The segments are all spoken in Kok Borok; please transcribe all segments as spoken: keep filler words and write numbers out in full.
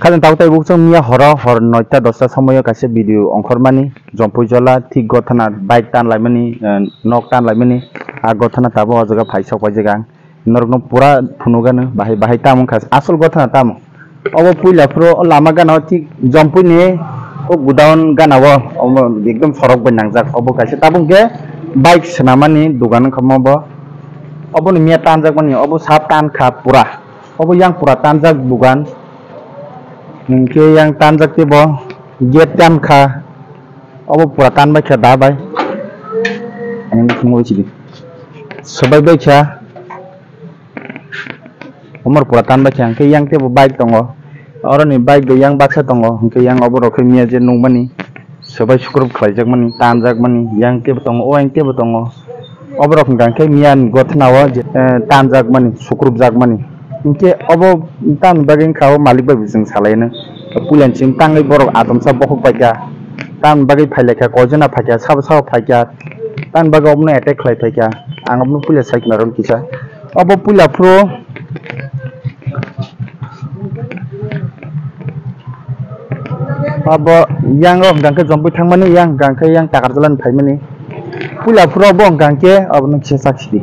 Khajang tabuk tei bukchung miya horo hor noita dosta somoio kaisa video ongkhormani, Jompui Jola thik gothana bike tan laimani, eh, nok tan laimani, a gothana tabuk o jaga phai sok paijak ang. Norokno pura phunukgano bahai bahai tamo wngkha asol gothana tamo. Obo puila phuru o lama gana o thik Jompui ni o godown gana o omo ekdom sorok bai nangjak. Obo kaisa tabuk khe bike swnamani dogan wngkha omo bo. Obo ni miya tanjakmani, obo sa tankha pura. Obo yang pura tanjak dogan. Hinkhe yang tanjak tei bo gate tankha. Obo pura tanbaikha da bai. Ang thwngwi sidi. Swbaibaikha. Omor pura tanbaikha. Hinkhe yang teibo bike tongo. Oroni bike bo yang baksa tongo. Hinkhe yang oborok khe miya je nukmani. Swbai sukrup khlaijakmani, tanjakmani, yang teibo tongo, o yang teibo tongo. Oborok hwnkha khe miya ni gothana o je, eh, tanjakmani, sukrupjakmani. Hinkhe obo tamni bagwi wngkha o malik bai bo chwng salaino. Puilani simi tangwi borok atomsa bokhok paikha. Tamni bagwi phailaikha, koijona phaikha, sabo sabo phaikha. Tamni bagwi obono attack khlai phaikha. Ang obono puila sai khna rw kisa. Obo puila phuru Abo yang rok hwnkha khe Jompui thangmani, yang hwnkha khe yang Takarjalani phaimani. Puila phuru obo hwnkha khe obono kisa chak sidi.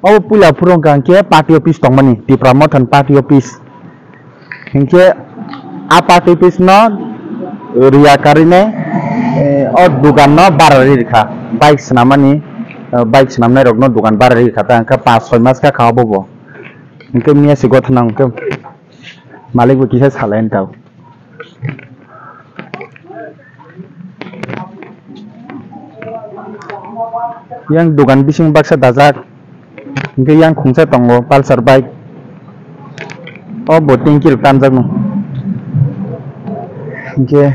Obo puila phuru hwnkha khe party office tongmani, Tipra Motha ni party office. Hinkhe a party office no riya karwi nai, eh, o dogan no bara ri rikha. Bike swnamani, eh, bike swnamnai rok no dogan bara ri rikha ta, hwnkhe panch soi mas kha kha obo bo. Hwnkhe miya se gothana hwnkhe malik bo kisa salai wngkha. Yang dogan bising baksa dajak. Hwnkhe yang khungsa tongo Pulsar bike. O bo tanki rok tanjakno. Hwnkhe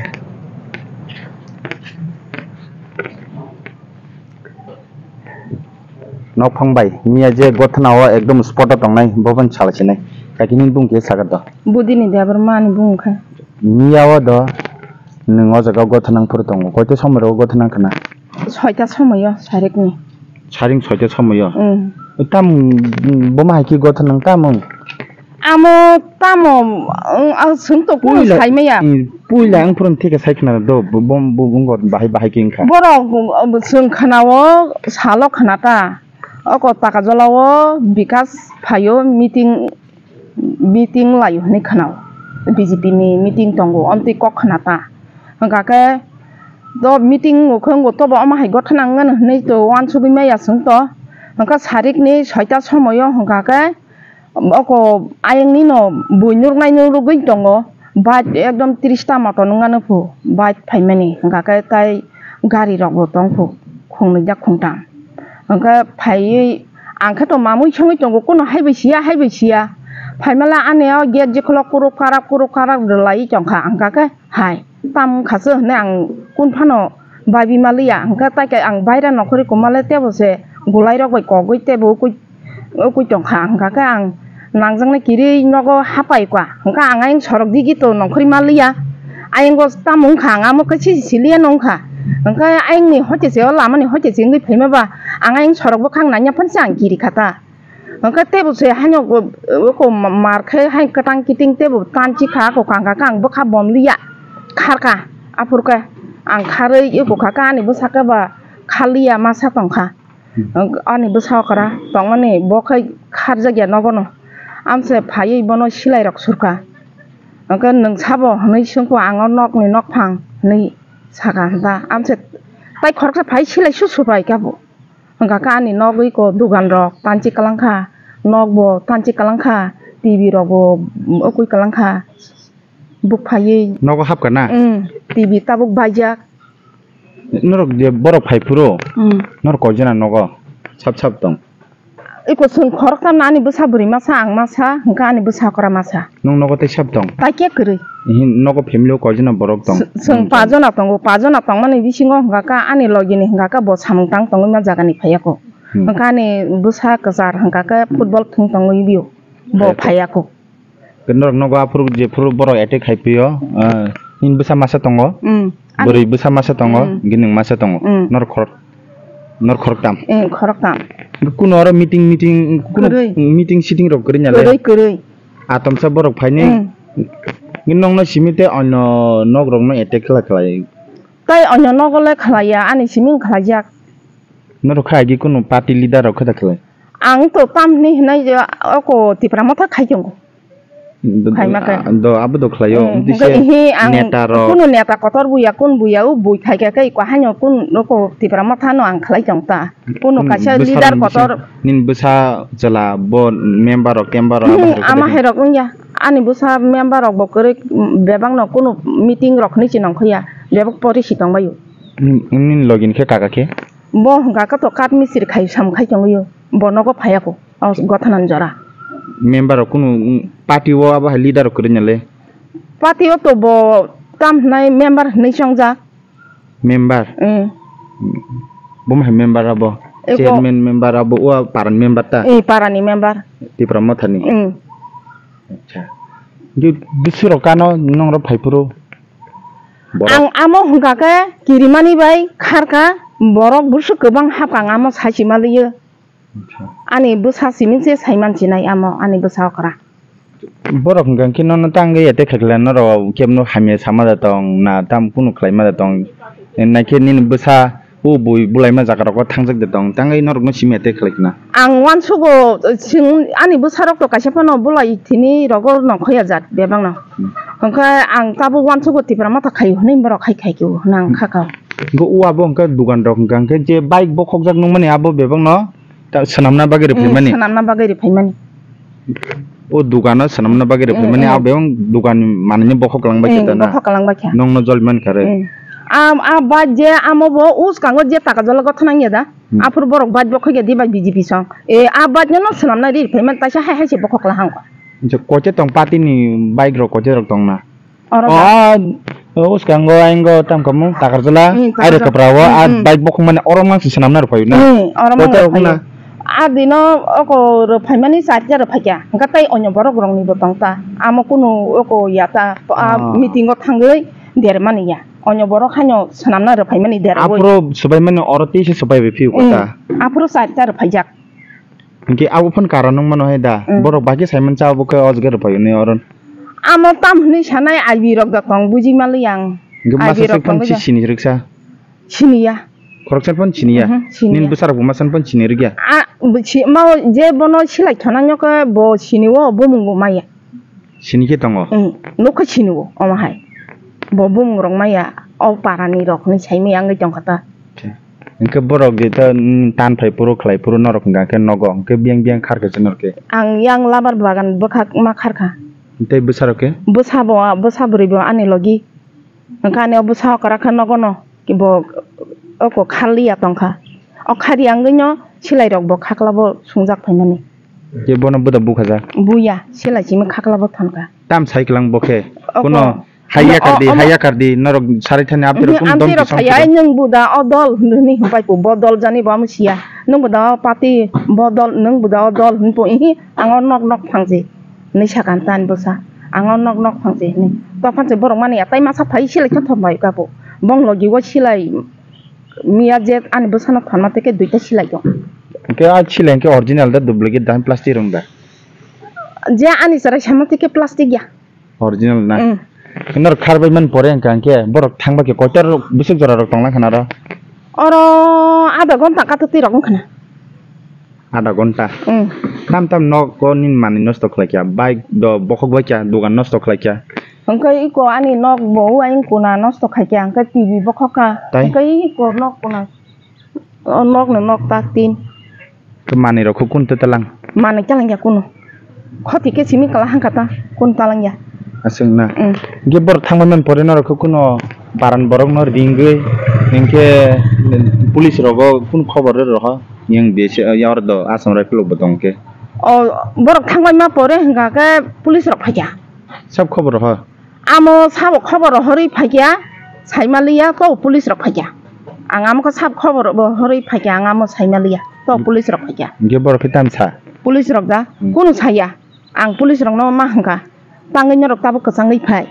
nokphang bai miya je gothana o ekdom spot o tongnai, bo phano sala sinai. Kaki nini bung khe sakha do. Budini de abar mani bung kha. Miya o do nwng o jaga gothana phuru tongo. Koito somoi rogo gothana khna? Soita somoio, sarikni. Saring soita somoio? Mm. Tam, mm, boma hai khe gothana tam wng? Amo tamo, mm, ang swng to kuno puila, saimaya. Mm, puila ang phuru thik khe sai khna do, bo, bo, bo, bo, bahai, bahai khe wngkha. Borok, mm, swng khna o salo khna ta. Oko Takarjala o Bikas phaio meeting, meeting laio hinwi khna o. B J P ni meeting tongo, amtwi kok khna ta. Hwnkha khe to meeting o khe wngbo tobo omo hai gothana wngmano hinwi to uansugwi maya chwng to. Hwnkha sarikni soita somoio hwnkha khe oko ayangni no buinuk nainuk rwgwi tongo. Bike ekdom tris ta moto nungano phu bike phaimani, hwnkha khe tai gari rok bo tong phu khungnwi jak khungtam. Hwnkhe phaiwi ang khe to mamui songwi tongo, kuno haibai siya, haibai siya. Phaimala ani o gate jikolo kuruk karak, kuruk karak rwlaiwi tongkha, hwnkha khe hai. Tam wngkha se hwnwi ang kun phano babi maliya, hwnkhe tai khe ang baira nokhorwi kwmale tebo se gulai rok bai kogwi tebo ukui, ukui tongkha, hwnkha khe ang nangjaknai kirwi nogo hapai kha, hwnkha ang ayang sorok digi to nokhorwi maliya, ayang go tamo wngkha, ang amo khe sisi siliya no wngkha, hwnkhe ayang ni hoite se o lama ni hoite se wngwi phaima ba ang ayang sorok bwkhak nanya phano se ang kiri kha ta. Hwnkhe tebo se haino oko mar khe hai kwtang kiting tebo tanchi kha, oko kangkha khe ang bwkha bom liya kharkha. Aphuru khe ang kharwi eko kha khe ani bwsa khe ba khaliya masa tongkha. Ani bwsa okra tongmani bo khe kharjakya nogono. Amse phaiwi bono silai rok surkha. Hwnkhe nwng sabo hwnwi swngkho, ang o nokni nokphang hwnwi sakha da. Amse tai khoroksa phai silai su supai kha bo. Hwnkha khe ani nogwi ko dogan rok tanchi kwlangkha, nok bo tanchi kwlangkha, T V rok bo ukui kwlangkha, buk phaiwi. Nogo hapkha na? Mm, T V tabuk baijak. Norok je borok phai phuru, mm, norok koijana nogo sap sap tong? Iko chwng khoroktam na, ani bwsa bwrwi masa, ang masa, hwnkha ani bwsa okra masa. Nwng nogo tei sab tong? Tai khe kwrwi. Ihin nogo family o koijona borok tong? Chwng pajona tongo, pajona tongmani bisingo hwnkha khe ani logini hwnkha khe bo samung tang tongwi ma jagani phaiya kho. Hmm. Hwnkha ani bwsa kwchar hwnkha khe football thung tongwi bio, bo phaiya kho. Phaiya kho. Norok nogo aphuru jephuru borok attack khai phio, ah, nini bwsa masa tongo? Hmm. Bwrwi bwsa masa tongo, hmm, hwnkhe nwng masa tongo. Hmm. Norok khorok, norok khoroktam? Hmm, khoroktam. Kuno oro meeting, meeting, kuno kwrwi. Meeting sitting rok kwrwi nalai? Kwrwi, kwrwi. Atomsa borok phaini. Hmm. Nokno simi tei onyo nok rokno attack khlai khlai. Tai onyo nogo le khlaiya, ani simi wng khlaijak. Norok kha agi kunu party leader rok khe da khlai? Ang to tamni hinai je oko Tipra Motha khai tongo. Do, Khaima khe. Do, abo do khlaio. Hmm, Tei hwnkhe se ihi ang neta rok. Kunu neta kotor buya, kun buya, o bui khai khe, khe iko haino kun oko Tipra Motha no ang khlai tong ta. Kunu Kunu kaisa bwsa leader rok bisi-, kotor. Nini bwsa chwla bo member rok, tember rok, Hmm, abo hai rok ama khe da? Hai rok wngya. Ani bwsa member rok bo kwrwi, bebak no kunu meeting rok hinwi se nongkhoya. Bebak pori si tongbaio. Nini, nini login khe kaka khe? Bo hwnkha khe to kath misiri khai sam khai tongwio, bo nogo phaiya kho, o gothanan jora. Member rok kunu, mm, party o abo hai leader rok kwrwini le? Party o to bo tam hwnwi member hwnwi se wngjak. Member? Mm. Bo hai member abo? Eko. Chairman member abo, o parani member ta? Eh, parani member. Tipra Mothani? Mm. Acha. Ju-, bisi rok kano nong rok phai phuru? Borok. Ang amo hwnkha khe kirimani bai kharkha, borok buswk kwbang hapkha, ang amo sai si maliyo. Acha. Ani bwsa simi se sai man sinai amo, ani bwsa okra. Borok hwnkha khe nono tangwi attack khaikha, norok kebno hamya sama da tong na, tam kunu khlaima da tong. Naikhe nini bwsa o bui bulaima jaga rogo thangjak da tong, tangwi norokno simi attack khlai khna. Ang uansugo, sing-, ani bwsarok to kaisa phano bulai thini rogo nongkhoya jat bebakno. Hmm. Hwnkhe ang tabuk uansugo Tipra Motha khaio hwnwi borok hai khaikhe hwnwi ang kha kha. Hwnkhe o abo hwnkhe dugan rok hwnkha hwnkhe je bike bokhokjak nukmani abo bebakno ta swnamna bagwi rw Hmm, phaimani? Swnamna bagwi rw phaimani. O dukano swnamna bagwi rw Hmm, phaimani hmm. Abo bebak dugan manwino bokhok kwlangbai khe Hmm, ta na? Bokhok kwlangbai kha. Nokno joli mankha rw. Hmm. A, a bike je amo bo uskango je taka jolo gotha nangya da? Hmm. Aphuru borok bike bokhok ya diba B J P song. E, a bike no swnamna ri phaimani taisa hai hai se bokhok kwlahang. Je koche tong party ni bike rok koche rok tong na? Oro O, ba. A, o, uskango aingo tam kamu Takarjala, Hmm, ai Takarjala. Rwkapra o, Hmm, a hmm. Bike bokhok mani oro mang se swnamna rw phaio na? Hmm, oro mang Koche rw rok na? Phaio. A dino oko rw phaimani charta rw phaikha. Hwnkhe tei onyo borok rokni bo tong ta. Amo kunu oko ya ta. A Ah. Meeting o thangwi dermani ya. Onyo borok haino swnamna rw phaimani derwi. Aphuru swbaimani oro tei se swbai bai phio Hmm. Kota. Aphuru charta rw phaijak. Hwnkhe abo phano karon wng mano hai da? Mm. Borok bai khe sai mancha abo khe o jaga rw phaio ni oro. Amo tam hwnwi sanai I B rok da tong buji mali ang. Hwnkhe I B masa rok se phano tongwi si da. Sini rwksa? Siniya. Khoroksa phano siniya? Mhm, siniya. Nini bwsarok bo masa phano sini rwkya? A, bo si, ma je bono silai thonang khe bo sini o bumung bo maya. Sini khe tongo? Eng, nokha sini o, omo hai. Bo bumung rok maya, o para ni rok hinwi sai maya wngwi tong kha ta. Hwnkhe borok je ta, mm, tan phai phuru khlai phuru norok hwnkha khe nogo, hwnkhe biyang biyang khar khe se norok khe. Ang yang labar bagan bwkhak ma khar kha. Tei bwsa rok khe? Bwsa bo, bwsa bwrwi bo ani logi. Hwnkhe ani o bwsa okra khe nogo no. Bo oko khaliya tongkha. O khari wngwino silai rok bo khakla bo sungjak phaimani. Je bono bwda bukhajak? Buya, silai simi khakla bo thonkha. Tam sai kwlang bo khe? Oko. Kuno hai no, yakar di, o, hai omo yakar di, norok sarai thani amtwi rok Ihi, kuno amtwi dom rok bisong saya, khe. Nwng bwda o dol hwnwi hwnpai po, bo dol jani bo amo siya. Nwng bwda o party, bo dol, nwng bwda o dol hwnpo, ihi, ang o nok nok phangse. Hinwi sakha tani bwsa. Ang o nok nok phangse hinwi. To phangse borok mani ya, tai masa phai silai khe thom bai kha bo. Bong logi o silai miya je ani bwsano thonma tei khe duita silai dong. Hwnkhe a silai hwnkhe original da duplicate da plastic rwng da? Je ani chwrai sama tei khe plastic ya. Original na? Mm. Norok kharbai man pore hwnkha hwnkhe borok thangba khe kotor bwswk jora rok tonglang khana oro? Oro adha ghonta kathwtwi rok wngkha na. Adha ghonta. Mm. Tam tam nok o nini manwi nosto khlai kha, bike do bokhok bai kha, dogan nosto khlai kha. Hwnkhe iko ani nok bo uaing kuna nosto khai kha, hwnkhe T V bokhok kha. Tai? Hwnkhe iko nok kuna, o nok no nok ta tin. Khe manwi rok khe kun ta talang? Manwi talang ya kunu. Khoti khe simi kala hangka ta, kun talang ya. Aswk na? Mm. Ge borok thangma man pore norok khe kuno paran borok no ringwi, hinkhe police rogo kun khobor rw roha? Yang D C, ya oro do Assam Rifle bo tong khe. O, borok thangbai ma pore hwnkha khe police rok phaikha. Sab khobor roha? Amo sabo khobor rohorwi phaikha, saimaliya to police rok phaikha. Ang amo khe sab khobor rohorwi phaikha, ang amo saimaliya to police rok phaikha. Hinkhe borok khe tamo sa? Police rok da? Hmm. Kunu saya. Ang police rokno ma hwnkha, tangwi norok tabuk kwchangwi phai.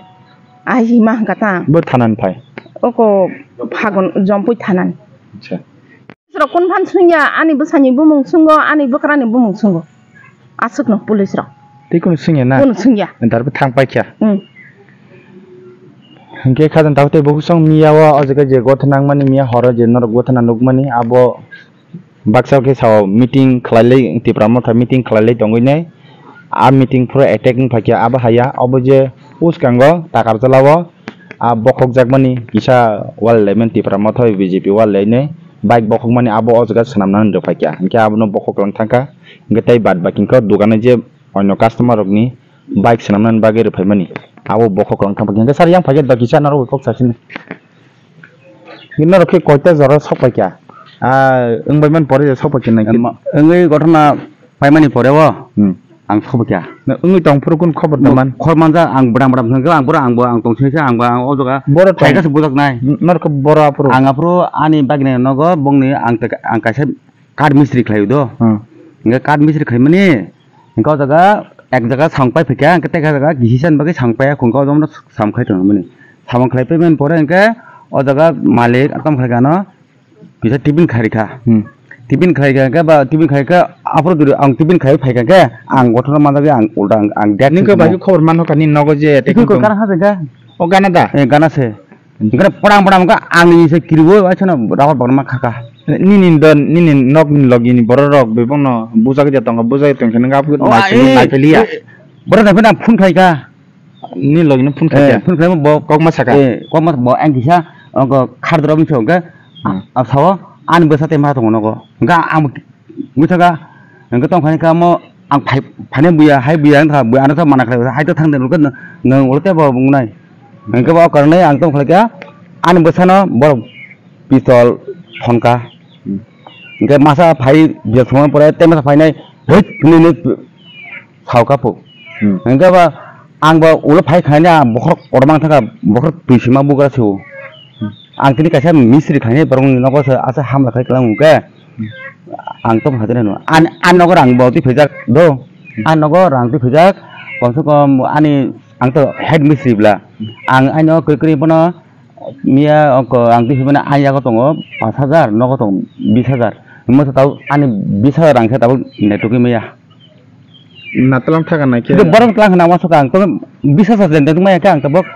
Ahai hima hwnkha ta ang. Bo thana ni phai? Oko Phagun Jompui thana ni. Acha. Police rok kun phan sungya, ani bwsani bumung sungo, ani bwkrani bumung sungo. Aswkno police rok. Tei kunu swngya na? Kunu swngya. Darbo thang paikha. Hmm. Hwnkhe khajang tabuk tei bukhuk song miya o, o jaga je gotha nangmani miya horo je norok gotha na nukmani abo baksa khe sao meeting khlailai Tipra Motha meeting khlailai tongwi nai. A meeting phuru attack wng phaikha abo haya obo je uskango Takarjala o a bokhokjakmani kisa wal laimani Tipra Motha bai B J P wal lainai bike bokhokmani abo o jaga swnamnani rw phaikha hwnkhe abono bokhok lang thangkha hwnkhe tei bad baki wngkha dukano je onyo customer rokni bike swnamnani bagwi rwphaimani abo bokhok kwlwng thangphaikha. Hwnkhe sir yang phaikhe da kisa norok kok sasini. Norok khe koita jora sokphaikha? Ah, wngbaimani pore je sokphaikha nai khe? Em, wngwi gothona paimani pore o Hmm. ang sokphaikha. Na wngwi tong phuru kun khobor da man? Khor manja ang bwdang bwdang hwnkhe ang bwrang ang bo ang tong sini se ang bo ang o jaga Boro tong. Phaikha se bujak nai. Norok khe boro aphuru? Ang aphuru ani bagini nogo bongni ang te-, ang kaisa Kath mistri khlai do. Hmm. Hingke kath mistri khlaimani, hingke o jaga ek jaga sampai phikha, hingke tei jaga kisi san bagwi sampai ya, hingke o jaga samkhai tongmani. Samung khlai paimani pore hingke o jaga malik, a tamo khlai kha ano, kisa tiffin khai rikha. Hmm. Tiffin khai kha, hingke ba tiffin khai kha, aphuru duri ang tiffin khai phai kha, hingke ang gothorno manjagwi ang ulta ang, ang dek Nini khe sukha bai mo. Khobor manho kha, nini nogo je Tiffin ko tiffin tong. Kana ha jengkha? O gana da? Eh, gana se. Hingke phrang phrang wngkha ang ni se kiriwo, ai sono rabar bagwi ma khaka. Nini don, nini nok ni logi ni borok rok bebak no bujak ya tongkha, bujak ya tongkha, nang aphuru Oh, naisili, eh, naisili ya. Eh, borok naikhe na phone khaika. Ni logi no phone Eh, khaika. Phone khaima bo Kok ma saka. Eh, kok ma bo ang kisa, ang ko khar doro bini songke, Hmm. a, a sao, ani bwsa te ma tongo nogo. Hingke ang Muchaka, hingke tong khaini kamo, ang phai, phaine buya, hai buya, ang tha, buya, ano tha mana khlai, hai to thang de, nukhe nang, nang ulo tebo bungnai. Hingke bo karnai ang tong khlai kha, ani bwsano borok pistol thonka. Hingke masa phai, bijak thongma pore, te masa phainai, hei, hinui hinui sao kha phu. Hmm. Hingke ba, ang bo ulo phai khaini, ang bokhorok kotorma thangkha, bokhorok twi sima bugra se o. Hmm. Ang tini kaisa misri khaini, borokni nogo se, asa hamla khai kwlang hwnkhe. Ang tong hai no. An, an nogo rang bo twi phaijak do. An nogo rang twi phaijak. Kom se kom ani ang to head mistri bla. Ang ano kwrwi kwrwi bono miya ang twi phibana ang yago tongo pash hajar, nogo tongo bish hajar. Mo sa tau ani bish hajar rang se tau netugwi maya. Natwlang thaka nai khe. Borok tlang khna wansuk ang to bish hajar den den maya khe ang tabuk.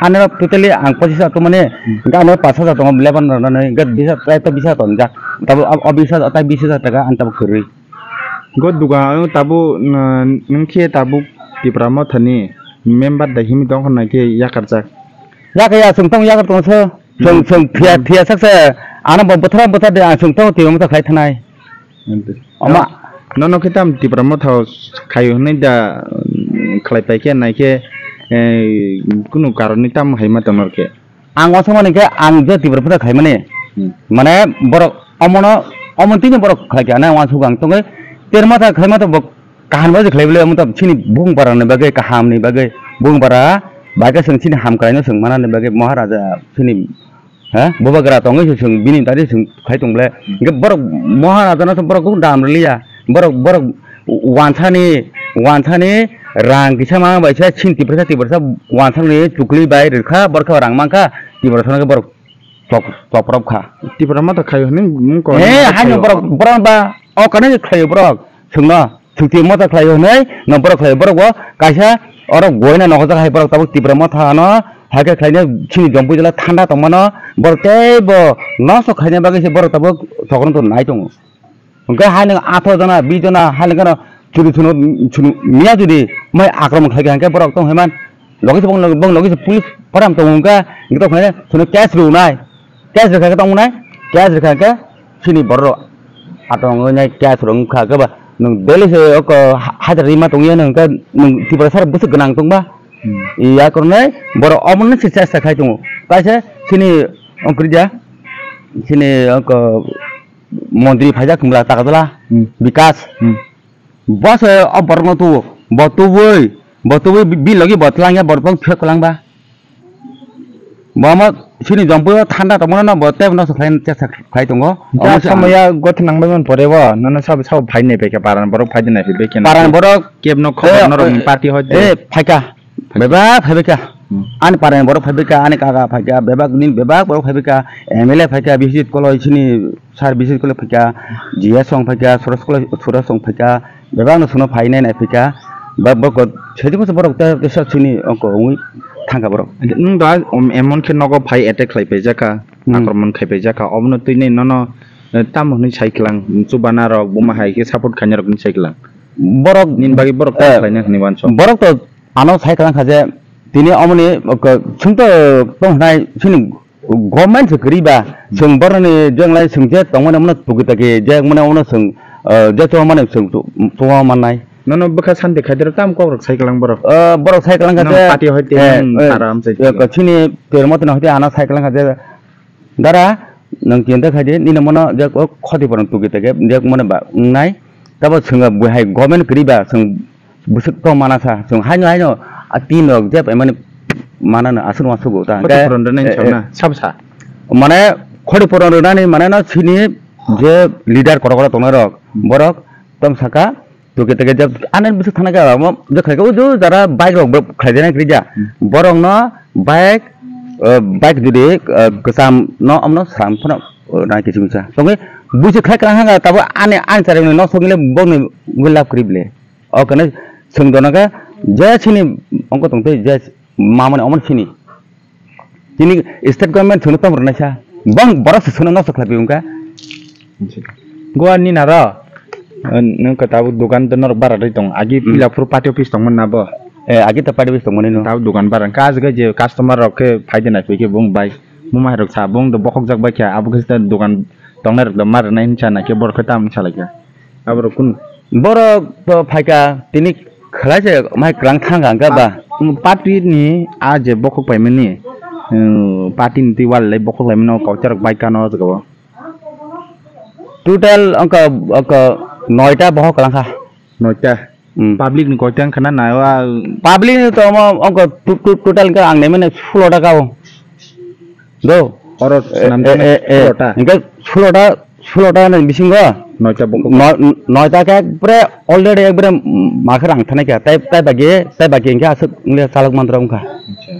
Ano totally ang pochis hajar to mane, Hmm. Hingke ano pash hajar tongo leban rok nani, hingke bish hajar, tei to bish hajar tonjak. Tabuk o, o bish hajar, tai bish hajar taka ang tabuk kwrwi. Go duga ang tabuk, nwng khe tabuk Tipra Mothani member da himwi tong kha nai khe yakarjak. Yakhe ya, chwng tong yakar tong se. Chwng, Hmm. Chwng phiya, Hmm. Phiya sak se. Ano bo bwthra bwthra de ang chwng tong Tipra Motha khlai thanai. Ante. Oma. Nono khe tam Tipra Motha o khaio hwnwi da, mm, khlai pai khe nai khe, eh, kunu karoni tam hai ma tongor khe. Ang wansukmani khe ang je Tipra Motha khaimani, Hmm. Mane borok omono, omo tini borok khlai khe, ano wansuk ang tongwi Tipra Motha khlaima to bo kaham bai khlai bole, omo to chini bung bara ni bagwi, kaham ni bagwi, bung bara bai khe chwng chini ham kwlaino chwng manani bagwi Maharaja chini Ha? Bubagra tongwi se chwng bini tari chwng khai tong ble. Hwnkhe borok Maharaja no borok kok dam rwliya. Borok, borok wansani, wansani rang kisa ma bai se chini Tiprasa, Tiprasa wansani chukli bai rwkha, borok khe rang mankha, Tiprasa no borok chok-, choprop kha. Tipra Motha khaio hwnwi mung ko Eh, haino khaio. Borok, borok ba, o kanai khaio borok. Chwngno. Chwng Tipra Motha khlaio hwnwi, no borok khlaio, borok bo kaisa oro goina nokojak hai borok tabuk Tipra Motha no, hai khe khlaina chini Jampui jila thanda tongmano, borok teibo nosto khaina bagwi se borok tabuk thokno to nai tongo. Hwnkhe hai nwng atharo jona, bish jona hai nwng kheno chwrwi chwngno, chwrwi miya jodi mai akromon khlaikha hwnkhe borok tong haiman, logi se bong, bong logi se police param tongo hwnkhe, hwnkhe tong hwnai chwngno case rwnai. Case rwkha khe tongmwnai, case rwkha khe chini borok atong wngnai case rok wngkha khe ba nwng daily se oko ha-, hajar rima tongya nwng khe nwng Tiprasa bwswk gwnang tongba. Hmm. Ya kornai borok omono se chesta khai tongo. Kaisa chini ongkridia chini oko montri phaijak khumla takadala Hmm. Bikas. Hmm. Bo se o borokno tubu. Bo tubui, bo tubui bi, bi logi bo twlangya, borok phiyok kwlangba. Bo omo chini Jampui o thanda tongmano no bo tei nosto khlai, chesta khlai tongo. Omo se samaya gothe nang bai man pore bo, nono sabo, sabo phai nai bai khe paran borok phai nai bai khe. Paran borok kebno khobor eh, norok ni eh, party hoi de. Eh, phaikha. Bebak phaibaikha. Hmm. Ani parani borok phaibaikha, ani kaka phaikha, bebak ni bebak borok phaibaikha, M L A phaikha, Biswajit Koloi chini sir Biswajit Koloi phaikha, G S song phaikha, Suresh Koloi, Suresh song phaikha, bebak no suno phainai nai phaikha. Ba borok sedi bosor borok ta ta sa sini ongko ongwi thangka borok. Nwng da, um, emon khe nogo phai attack khlai paijak kha, Hmm. Akromon khai paijak kha, obono twi nai nono, eh, tamo hwnwi sai klang, chubana rok, buma hai khe support khaina rok hwnwi sai klang. Borok, Nini bagwi borok eh, khlaina hwnwi uansuk. Borok to ano sai klang kha je tini omoni, ok, chwng to tong hnai chini government se kwrwi ba, chwng boroni jeng lai chwng je tongmani omono tuki taki je mane omono chwng, eh, je chubamani chwng chu-, chubama mannai. Nono bwkha santi khai dero tamo kok rok sai klang borok. Eh, borok sai klang kha Nang je, party hoite eh, nang eh, tara amchai eh, chini termo tino hoite ano sai klang kha je, Dara, nwng chinta khai di, nini mono je o khoti porong tuki teke, je mone ba wngnai. Tabo chwng bo hai government kwrwi ba, chwng bwswk tong mana sa, chwng haino haino a tin rok je paimani mana no aswk ma sugo ta. Khoti porong rwnai eh, chwng eh, na, sabo sa. Mane khoti porong rwnani mane no chini je leader kotor kotor tongnai rok, borok tong saka, Tuki teke je ani bwswk thana khe amo je khlai khe o jara bike rok bo khlai jana kri ja. Hmm. Borok no bike, eh, bike jodi, eh, kwcham no amno sram phano, eh, na kisu kisa. Tongwi buisi khlai klang hanga tabo ani ani chari no sogile bokni gulap kri ble. O kene swng dona khe je chini ongko tongte je mamani omo chini. Chini state government sono tamo rwnaisa. Bang borok se sono nosto khlai phi wngkha. Goa ni naro, eh, nwng khe tabuk dogan norok bara rwi tong. Agi Hmm. pila phuru party office tongmani na bo. Eh, agi ta party office tongmani no. Tabuk dogan bara wngkha, ajagwi je customer rok khe phai de nai phi khe bung bai. Mumai rok sa bung do bokhok jak bai kha, abo khe dogan tongnai rok do mar rwnai hinsa nai khe borok khe tam hinsa lai kha. Aborok kunu? Borok to phaika tini khlai se mai kwrang thang kha hwnkha ba? Party ni a je bokhok paimani, um, party ni twi walai bokhok laimano kaucha rok bai kano o jaga o. Total ongka, ongka noita bokhok kwrang kha. Noita? Hmm. Public ni koita wngkha na naiwa? Public ni to omo ongka to-, to-, total wngkha ang naimani sulo ta ka o. Do. Oro Eh, swnam eh, eh, eh. sulo ta? Hwnkhe sulo ta, sulo ta ni bisingo Noita bukhuk. no-, noita khe ekbare already ekbare makhe rang thanai kha. Tai, tai bagi, tai bagi hwnkhe aswk wngya chalok mantra wngkha. Acha.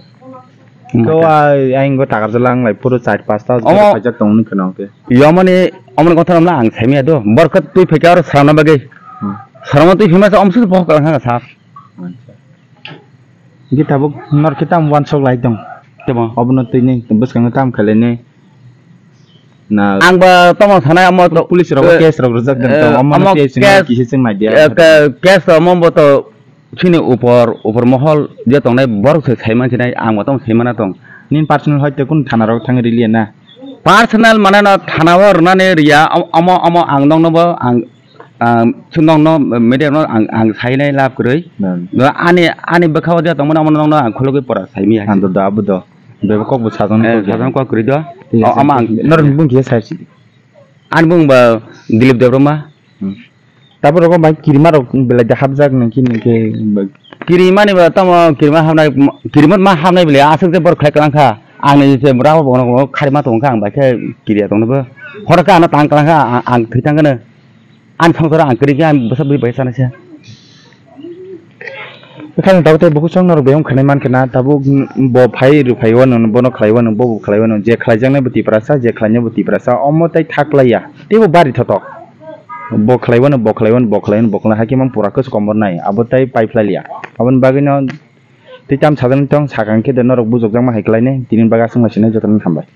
Hmm. To ai, ai wngkha takarjala wng lai phuru char pasta Omo- khaijak tong wngkha nang khe. Yomani, omoni kotha romla ang saimaya do. Borkha twi phaikha oro sramna bagwi. Hmm. Sramna twi phima sa omsuk bokhok kalang kha sa. Acha. Hingke tabuk nor khe tamo uansuk lai tong? Tamo. Obono twi ni bwskango tamo khailai ni? Na Ang ba tamo sanai omo to, police rok eh, case rok rwjak den eh, tong, omo omo case ni case, kisa chwng nai dia. Eh, ke-, case to omo bo to chini upor, upor mohol je tongnai borok se sai man sinai, ang bo tamo sai mana tong. Nini personal hoite kun thana rok thangwi riliya na? Personal mane no thana o rwnani riya, om-, omo, omo ang nokno bo ang, ang chwng nokno media no ang, ang sainai lab kwrwi. Hmm. Do ani, ani bwkha o je tongmani omo nokno ang khulugwi pora saimaya. Ang do, do, abo do. Bebak kok bo sajang Eh, sajang kok kwrwi do. Omo ang norok ni bung kisa sai si. Ani bung ba Dilip Debbarma. Hmm. Tabuk rogo bai kirima rok belai de hapjak nang khe, nang khe ba- Kirima ni ba tamo kirima hamnai, kirima ma hamnai bele aswk je bor khlai klang kha. Ang ni je bra bo khari ma tong kha, ang bai khe kiriya tong bo. Hor kha ano tang klang kha, ang, ang thwi tang kha no. Ani songsaro ang kwrwi khe ang bwsa bwrwi bai sana se. Bwkhani tabuk tei bukhuk chwng norok beyong khanai man khna, tabuk bo phai rw phai wano, bono khlai wano, bo bo khlai wano, je khlaijaknai bo Tiprasa, je khlainai bo Tiprasa, omo tei thak laiya, tei bo bari thothok. Bo khlai wano, bo khlai wano, bo khlai wano, bo khlai wano, hakhe mang pura kwchwk komor nai, abo tei pai phlai liya. Aboni bagwino tei tam sajagni tong sakang khe de norok bujokjakma hai khlainai, tini bagwi aswk ma sinai jotono hambai.